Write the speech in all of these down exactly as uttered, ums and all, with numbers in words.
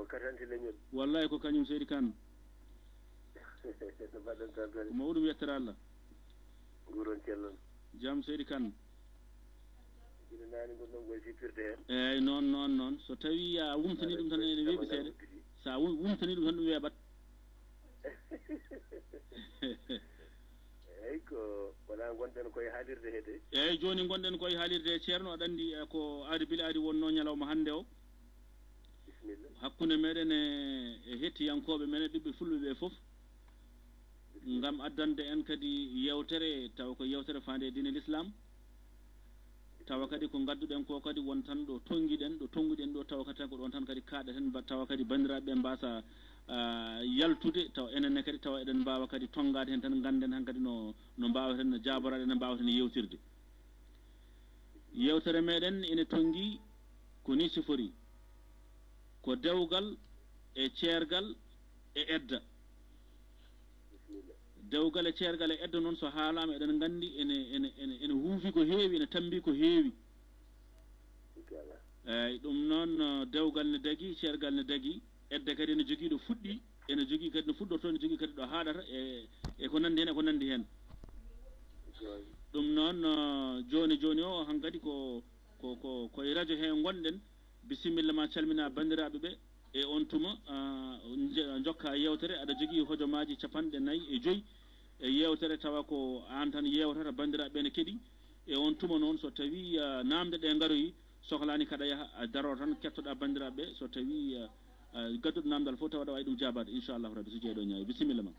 Katante leñol. Wallahi ko kañum, Seydi Kan. No mbaɗɗon tampere? Ko mawɗum, yettere Allah. Nguuron cellon. Jam, Seydi Kan. Gila naane ngonɗon koye sippirde heen. Eeyi, noon, noon, noon. So tawii a wumtanii ɗum tan ene weeɓi seeɗa. So a wum-, wumtanii ɗum tan, ɗum weeɓat. Eeyi, ko wonaa ngonɗen koye haalirde he de. Eeyi, jooni ngonɗen koye haalirde he, Ceerno, aɗa anndi, eh, ko aadi bila aadi wonnoo ñalawma hannde o. Bisimilla. Hakkunde meɗen e, e hettiyankooɓe men e ɓiɓɓe fulɓe ɓe fof, ngam addande en kadi yeewtere, tawa ko yeewtere faande e diine l'islam, tawa kadi ko ngadduɗen ko kadi won tan ɗo tonngiɗen, ɗo tonnguɗen ɗo, tawa kadi tan ko ɗon tan kadi kaaɗaten, ba-, tawa kadi banndiraaɓe ɓe mbaasa, ah, yaltude, tawa enen ne kadi tawa eɗen mbaawa kadi tonngaade heen tan, ngannden han kadi no, no mbaawaten, no jaaboraade, no mbaawaten yeewtirde. Yeewtere meɗen ene tonngi ko ni sifori, ko dewgal e ceergal e edda. Dewgal e ceergal e edda noon, so haalaama, eɗen nganndi ene, ene, ene, ene huufi ko heewi, ene tammbi ko heewi. Eeyi, ɗum noon, no dewgal ne dagi, ceergal ne dagi, edda kadi ene jogii ɗo fuɗɗi, ene jogii kadi no fuɗɗortoo, ene jogii kadi ɗo haaɗata, e, e ko nanndi heen, e ko nanndi heen. Ɗum noon, no jooni jooni o, hankadi ko, ko, ko, ko e rajo he ngonɗen. Bisimilla ma, calmina banndiraaɓe ɓe. E on tuma, ah, nje-, njokka yeewtere, aɗa jogii hojomaaji capanɗe nayi e joy e yeewtere, tawa ko aan tan yeewtata, banndiraaɓe ɓe ne keɗi. E on tuma noon, so tawii, ah, naamnde ɗe ngaroyi, sohlaani kaɗa yaha, a daro tan, kettoɗaa banndiraaɓe ɓe, so tawii, ah, ah, gadduɗo naamndal fof, tawa aɗa waawi ɗum jaabaade, inchallahu rabbi, so jeeɗo ñaawi. Bisimilla ma.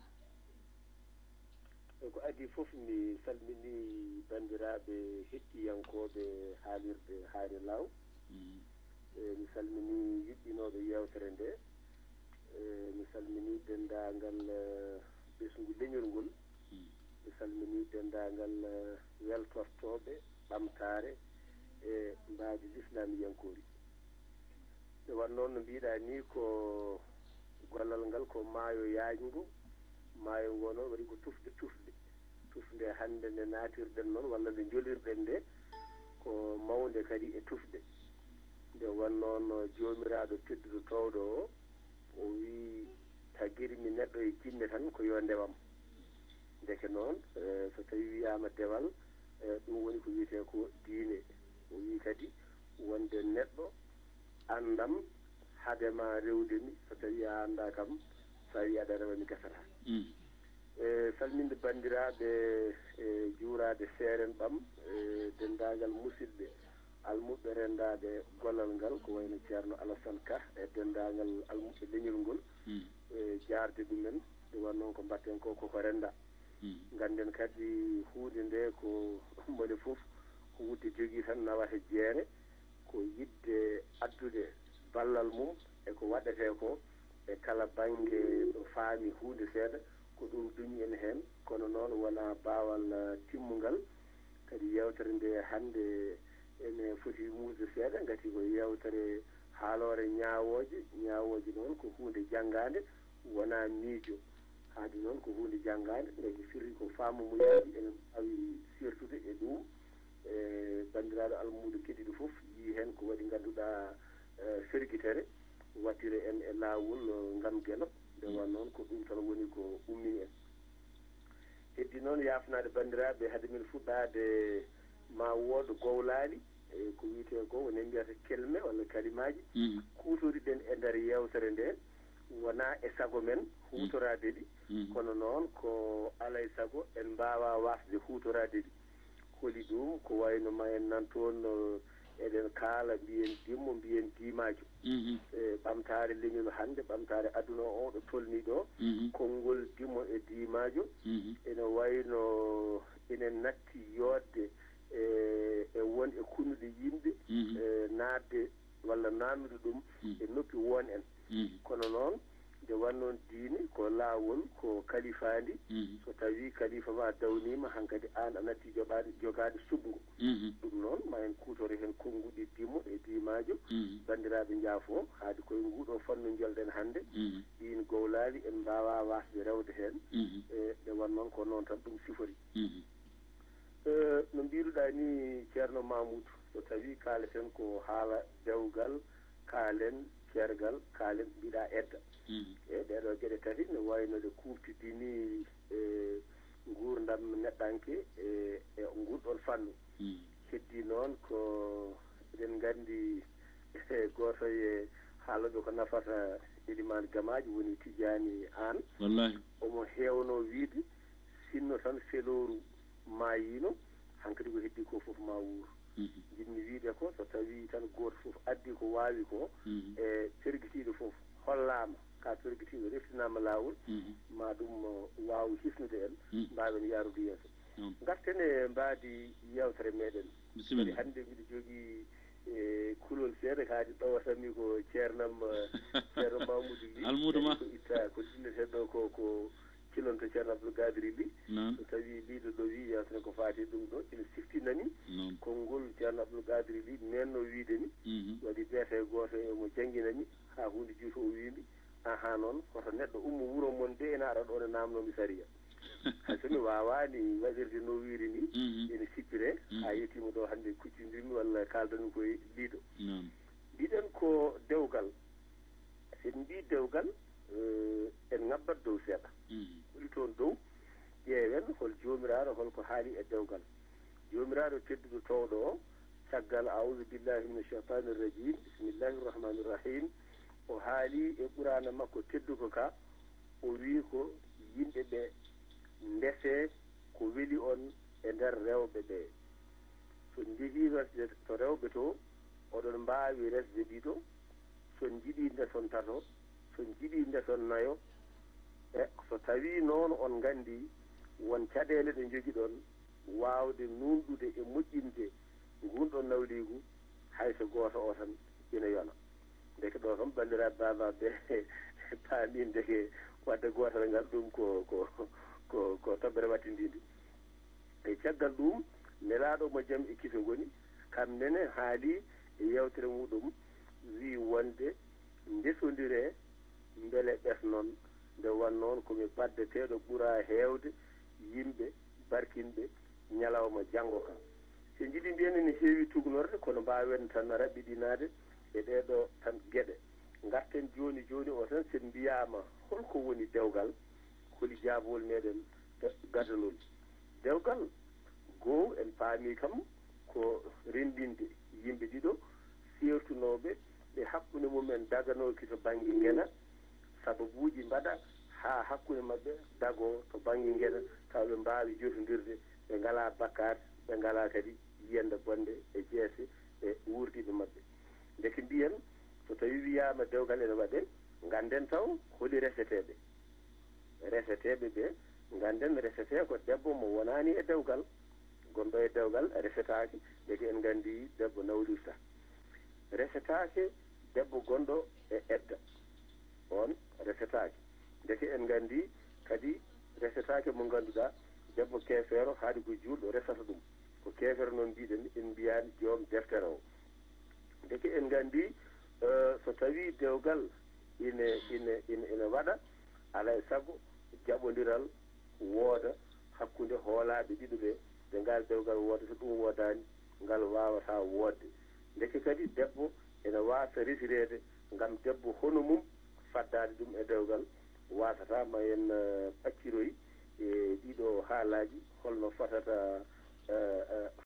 E ko adii fof, mi salminii banndiraaɓe hettiyankooɓe haalirde Haare Laaw. Mm. E mi salminii yuɓɓinooɓe yeewtere nde. E mi salminii denndaangal, eh, ɓesngu leñol ngol. Mm. Mi salminii denndaangal, eh, weltortooɓe ɓamtaare e mbaadi lislaamiyankoori. Nde wonnoo, no mbiiɗaa nii, ko gollal ngal ko maayo yaajngo. Maayo ngoo noon waɗi ko tufde tufde. Tufnde hannde nde naatirɗen noon, walla nde njolirɗen nde, ko mawnde kadi e tufde. Nde wonnoo, no Joomiraaɗo tedduɗo toowɗo o, o wii, "Tagir mi neɗɗo e jinne tan, ko yo ndewam." Ndeke noon, eh, so tawii wiyaama dewal, eh, ɗum woni ko wiyetee ko diine. O wii kadi wonde neɗɗo anndam hade ma rewde mi, so tawii a anndaa kam, so a wii aɗa rewa mi gasataa. Mm. E salminde banndiraaɓe, e juuraade seeren ɓam, e denndaangal musidɓe almuɓɓe renndaaɓe gollal ngal, ko wayno Ceerno Alassane Ka e denndaangal almuɓɓe leñol ngol, mm, e jaarde ɗumen. Ɗum wonnoo ko mbaɗten ko, koko rennda. Mm. Ngannden kadi huunde nde ko mone fof ko wudde jogii tan, nawata jeere, ko yiɗde addude ballal mum e ko waɗetee ko e kala bannge ɗo faami huunde seeɗa, ko ɗum duñi en heen. Kono noon wonaa baawal, eh, timmungal. Kadi yeewtere nde hannde ene foti muusde seeɗa, ngati ko yeewtere haaloore ñaawooje. Ñaawooje noon ko huunde janngaande, wonaa miijo. Haade noon ko huunde janngaande, ngati firti ko faamu mum yaaji, ene mbaawi sirtude e ɗum. E banndiraaɗo almuudo keɗiiɗo fof yii heen ko waɗi, ngannduɗaa, eh, fergitere wattire en e laawol, eh, ngam Geno. Nde wonnoo noon ko ɗum tan woni ko ummini en. Heddi noon yaafnaade banndiraaɓe, hade min fuɗɗaade, ma wooɗ gowlaali, e ko wiyetee ko, woni en mbiyata kelme walla kalimaaji, mm, kuutoriɗen e nder yeewtere nde, wonaa e sago men huutoraade ɗi, mm, kono noon ko alaa e sago en mbaawaa waasde huutoraade ɗi. Holi ɗum? Ko wayno ma en nan toon, no eɗen kaala, mbiyen dimmo, mbiyen diimaajo. Mhm. E ɓamtaare leñol hannde, ɓamtaare aduna o, ɗo tolnii ɗo, mhm, konngol dimmo e diimaajo, mhm, ene wayno ene natti yooɗde e, e won e kunnuɗe yimɓe, mhm, e naatde walla naatnude ɗum, mhm, e noppi won en. Mhm. Kono noon, nde wonnoo diine ko laawol, ko kalifaandi. Mhm. So tawii kalifa ma dawniima, hankadi aan a natti joɓaade, jogaade suɓngo. Mhm. Ɗum noon, ma en kuutoro heen konnguɗi dimmo e diimaajo. Mhm. Banndiraaɓe njaafo, haade koye nguuɗoo fannu njolɗen hannde. Mhm. Ɗiin gowlaali en mbaawaa waasde rewde heen. Mhm. E nde wonnoo ko noon tan ɗum sifori. Mhm. Eh, no mbiiruɗaa ni, Ceerno Mamoudou, so tawii kaaleten ko haala dewgal, kaalen ceergal, kaalen, mbiɗa edda. E ɗeeɗoo geɗe tati ne wayno ɗe kuuɓtidini e nguurndam neɗɗanke e e ngulɗon fannu. Heddii noon ko eɗen nganndi gooto e haalooɓe ko nafata Elimaan Gamaaji woni Tijaani Aan. Wallahi. Omo heewnoo wiyde, sinno tan felooru maayiino, hankadi ko heddii ko fof ma wuur. Njiɗmi wiyde ko so tawii tan gooto fof addi ko waawi ko e pergitiiɗo fof hollaama ka pergitiiɗo reftinaama laawol, ma ɗum waaw hisnude en, mbaawen yaarude yeeso. Ngarten e mbaadi yeewtere meɗen. Bisimilla. Hannde mbiɗo jogii e kulol seeɗa, ka haadi ɗowatanmi ko ceernam, Ceerno Mamoudou Ly. Almuudo ma. Ko itta ko ɗinneteɗo ko ko cilonto Ceerno Abdoul Gadri Ly. Noon. So tawii liiɗo ɗo wii yewtere ko faati ɗum ɗo, ina siftinani konngol Ceerno Abdoul Gadri Ly menno wiide ni, waɗi beete gooto e mo jannginani haa huunde juuti o wiimi, ahaa noon, hoto neɗɗo ummo wuro mon de ena ara ɗo ne naamnoomi sariya. Hay so mi waawaani waɗirde no wiiri ni, ene sippiree, haa yettiima ɗo hannde kuccindirmi walla kaaldanmi koye liiɗo. Noon. Mbiɗen ko dewgal. So en mbii dewgal, eh, en ŋabbat dow seeɗa. Holi toon dow, ƴeewen hol Joomiraaɗo, hol ko haali e dewgal. Joomiraaɗo tedduɗo toowɗo o, caggal Aawuusu billaahi mina shaytaani rajiim, bismillaahi rahmaani rahiim, o haali e Quraana makko tedduko ka, o wii ko yimɓe ɓe, ndesee ko weli on e nder rewɓe ɓe. So on njehii resde to rewɓe to, oɗon mbaawi resde ɗiɗo, so on njiɗii ndeson tato, so on njiɗii ndeson nayo. E so tawii noon on nganndii won caɗeele ɗe njogiɗon waawde nuunɗude e moƴƴinde nguun ɗoon nawliigu, hay so gooto o tan ina yona. Ndeke ɗo kam banndiraaɓe baabaaɓe ɓe paami ndeke waɗde gootal ngal ɗum ko, ko, ko, ko toɓɓere wattindinde. E caggal ɗum, nelaaɗo mo jam e kiso ngoni, kam nene haali e yewtere muɗum, wii wonde ndesondiree mbele ɓesnon, nde wannoon ko mi ɓaddeteeɗo ɓuraa heewde yimɓe barkinɓe ñalawma janngo ka. So njiɗi mbiyen ene heewi tugnorde, kono mbaawen tan raɓɓiɗinaade e ɗee ɗoo tan geɗe. Ngarten jooni jooni o tan, so en mbiyaama holko woni dewgal, holi jaabawol meɗen gadanol. Dewgal, goo en paami kam ko renndinde yimɓe ɗiɗo seertunooɓe ɓe hakkunde mumen daganooki to bannge ngena, sababuuji mbaɗa haa hakkunde maɓɓe dagoo to bannge ngena, tawa ɓe mbaawi jotondirde, ɓe ngalaa bakkaat, ɓe ngalaa kadi yiyannde bonde e jeese e wuurdiiɓe maɓɓe. Ndeke mbiyen, so tawii wiyaama dewgal ene waɗee, ngannden taw holi reseteeɓe. Reseteeɓe ɓe, ngannden resetee ko debbo mo wonaani e dewgal. Gonɗo e dewgal resetaake, ndeke en nganndi debbo nawlirta. Resetaake debbo gonɗo e edda, oon resetaake. Ndeke en nganndi kadi resetaake mo ngannduɗaa debbo keefeero, haade ko juulɗo resata ɗum. Ko keefeero noon mbiɗen, en mbiyaani joom deftere o. Ndeke en nganndi, eh, so tawii dewgal ine, ine, ine, ine waɗa, alaa e sago jaɓondiral wooda hakkunde hoolaaɓe ɗiɗo ɓe, nde ngal dewgal woodata ɗum woodaani, ngal waawataa woodde. Ndeke kadi debbo ene waasa resireede ngam debbo hono mum faddaade ɗum e dewgal, waasata ma en, eh, pacciroy e ɗiɗo haalaaji, holno fotata, eh, eh,